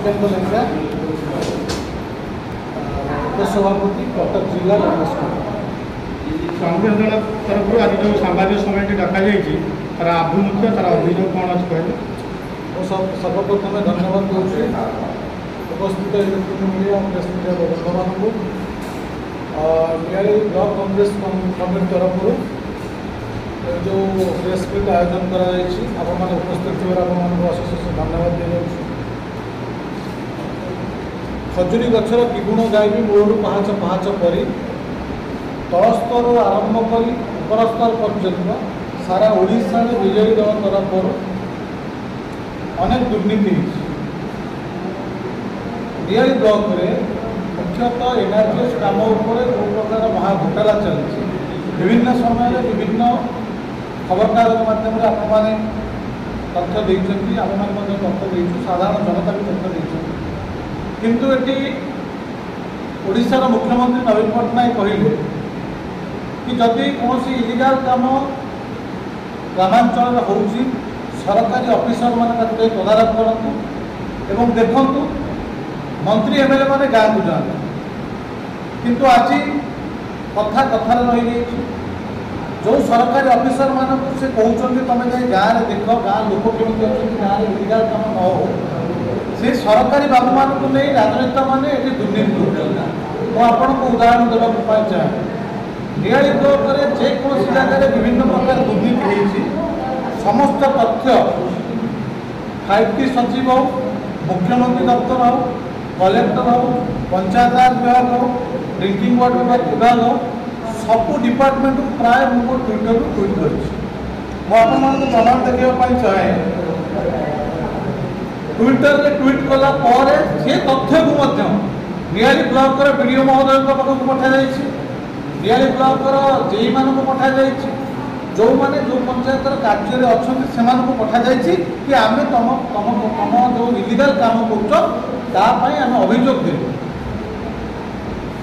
ଶଶିକାନ୍ତ ଲେଙ୍କା, ଉପସଭାପତି, କଟକ ଜିଲ୍ଲା କଂଗ୍ରେସ କମିଟି। କଂଗ୍ରେସ ଦଳ ତରଫରୁ ଆଜି ଯେଉଁ ସାମ୍ବାଦିକ ସମ୍ମିଳନୀଟି ଡକାଯାଇଛି, ତାର ଆଭିମୁଖ୍ୟ, ତାର ଅଭିଯୋଗ କ'ଣ ଅଛି କହିଲେ? ମୁଁ ସର୍ବପ୍ରଥମେ ଧନ୍ୟବାଦ ଦେଉଛି ଉପସ୍ଥିତ ଇଲେକ୍ଟ୍ରୋନିକ୍ ମିଡ଼ିଆ, ପ୍ରେସ୍ ମିଡ଼ିଆ ବନ୍ଧୁମାନଙ୍କୁ। ନିଆଳି ବ୍ଲକ କଂଗ୍ରେସ କମିଟି ତରଫରୁ ଯେଉଁ ପ୍ରେସ୍ ମିଟ୍ ଆୟୋଜନ କରାଯାଇଛି, ଆପଣମାନେ ଉପସ୍ଥିତ ଥିବାରୁ ଆପଣମାନଙ୍କୁ ଅଶେଷ ଅଶେଷ ଧନ୍ୟବାଦ ଦିଆଯାଉଛି। ଖଜୁରୀ ଗଛର କି ଗୁଣ ଗାଇବି, ମୂଳରୁ ପାହାଚ ପାହାଚ ପରି, ତଳ ସ୍ତରରୁ ଆରମ୍ଭ କରି ଉପର ସ୍ତର ପର୍ଯ୍ୟନ୍ତ ସାରା ଓଡ଼ିଶାରେ ବିଜେଡ଼ି ଦଳ ତରଫରୁ ଅନେକ ଦୁର୍ନୀତି ହେଇଛି। ନିଆଳି ବ୍ଲକରେ ମୁଖ୍ୟତଃ ଏନ୍ଆର୍ଜିଏସ୍ କାମ ଉପରେ ଯେଉଁ ପ୍ରକାର ମହା ଘୋଟାଲା ଚାଲିଛି, ବିଭିନ୍ନ ସମୟରେ ବିଭିନ୍ନ ଖବରକାଗଜ ମାଧ୍ୟମରେ ଆପଣମାନେ ତଥ୍ୟ ଦେଇଛନ୍ତି, ଆମେମାନେ ମଧ୍ୟ ତଥ୍ୟ ଦେଇଛୁ, ସାଧାରଣ ଜନତା ବି ତଥ୍ୟ ଦେଇଛନ୍ତି। କିନ୍ତୁ ଏଠି ଓଡ଼ିଶାର ମୁଖ୍ୟମନ୍ତ୍ରୀ ନବୀନ ପଟ୍ଟନାୟକ କହିଲେ କି ଯଦି କୌଣସି ଇଲିଗାଲ କାମ ଗ୍ରାମାଞ୍ଚଳରେ ହେଉଛି, ସରକାରୀ ଅଫିସରମାନେ ତାକୁ ଯାଇ ତଦାରଖ କରନ୍ତୁ ଏବଂ ଦେଖନ୍ତୁ, ମନ୍ତ୍ରୀ ଏମ୍ଏଲ୍ଏ ମାନେ ଗାଁକୁ ଯାଆନ୍ତୁ। କିନ୍ତୁ ଆଜି କଥା କଥାରେ ରହିଯାଇଛି। ଯେଉଁ ସରକାରୀ ଅଫିସରମାନଙ୍କୁ ସେ କହୁଛନ୍ତି ତୁମେ ଯାଇ ଗାଁରେ ଦେଖ, ଗାଁ ଲୋକ କେମିତି ଅଛନ୍ତି, ଗାଁରେ ଇଲିଗାଲ କାମ ନ ହଉ, ସେ ସରକାରୀ ବାବୁମାନଙ୍କୁ ନେଇ ରାଜନେତାମାନେ ଏଠି ଦୁର୍ନୀତି କରୁଛନ୍ତି। ମୁଁ ଆପଣଙ୍କୁ ଉଦାହରଣ ଦେବାକୁ ପାଇଁ ଚାହେଁ। ନିଆଳି ବ୍ଲକରେ ଯେକୌଣସି ଜାଗାରେ ବିଭିନ୍ନ ପ୍ରକାର ଦୁର୍ନୀତି ହେଇଛି, ସମସ୍ତ ତଥ୍ୟ 5ଟି ସଚିବ ହେଉ, ମୁଖ୍ୟମନ୍ତ୍ରୀ ଦପ୍ତର ହେଉ, କଲେକ୍ଟର ହେଉ, ପଞ୍ଚାୟତରାଜ ବିଭାଗ ହେଉ, ଡ୍ରିଙ୍କିଂ ୱାଟର ବିଭାଗ ହେଉ, ସବୁ ଡିପାର୍ଟମେଣ୍ଟକୁ ପ୍ରାୟ ମୁଁ ମୋ ଟ୍ୱିଟରରୁ ଟ୍ୱିଟ୍ କରିଛି। ମୁଁ ଆପଣମାନଙ୍କୁ ପ୍ରମାଣ ଦେଖିବା ପାଇଁ ଚାହେଁ। ଟ୍ୱିଟରରେ ଟ୍ୱିଟ୍ କଲା ପରେ ସେ ତଥ୍ୟକୁ ମଧ୍ୟ ନିଆଳି ବ୍ଲକର ବିଡ଼ିଓ ମହୋଦୟଙ୍କ ପାଖକୁ ପଠାଯାଇଛି, ନିଆଳି ବ୍ଲକର ଜେଇମାନଙ୍କୁ ପଠାଯାଇଛି, ଯେଉଁମାନେ ଯେଉଁ ପଞ୍ଚାୟତର କାର୍ଯ୍ୟରେ ଅଛନ୍ତି ସେମାନଙ୍କୁ ପଠାଯାଇଛି କି ଆମେ ତମ ତମ ତମ ଯେଉଁ ଇଲିଗାଲ କାମ କରୁଛ ତା ପାଇଁ ଆମେ ଅଭିଯୋଗ ଦେବୁ।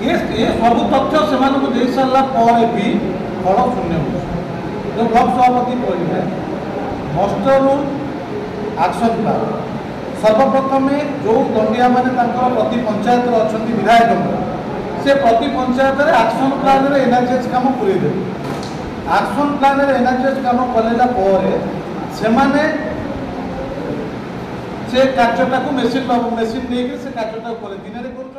ଏ ସବୁ ତଥ୍ୟ ସେମାନଙ୍କୁ ଦେଇ ସାରିଲା ପରେ ବି ଫଳ ଶୂନ୍ୟ ହେଉଛି। ଯେଉଁ ବ୍ଲକ ସଭାପତି କହିଲେ ମଷ୍ଟର ରୁଲ୍, ଆକ୍ସନ୍ ପ୍ଲାନ୍, ସର୍ବପ୍ରଥମେ ଯେଉଁ ଦଣ୍ଡିଆମାନେ ତାଙ୍କର ପ୍ରତି ପଞ୍ଚାୟତରେ ଅଛନ୍ତି ବିଧାୟକଙ୍କର, ସେ ପ୍ରତି ପଞ୍ଚାୟତରେ ଆକ୍ସନ୍ ପ୍ଲାନ୍ରେ ଏନ୍ଆର୍ଜିଏସ୍ କାମ ପୂରେଇ ଦେବେ। ଆକ୍ସନ୍ ପ୍ଲାନ୍ରେ ଏନ୍ଆର୍ଜିଏସ୍ କାମ କଲେଲା ପରେ ସେମାନେ ସେ କାର୍ଯ୍ୟଟାକୁ ମେସିନ୍ ନେଇକି ସେ କାର୍ଯ୍ୟଟାକୁ କଲେ। ଦିନରେ କରୁଛନ୍ତି।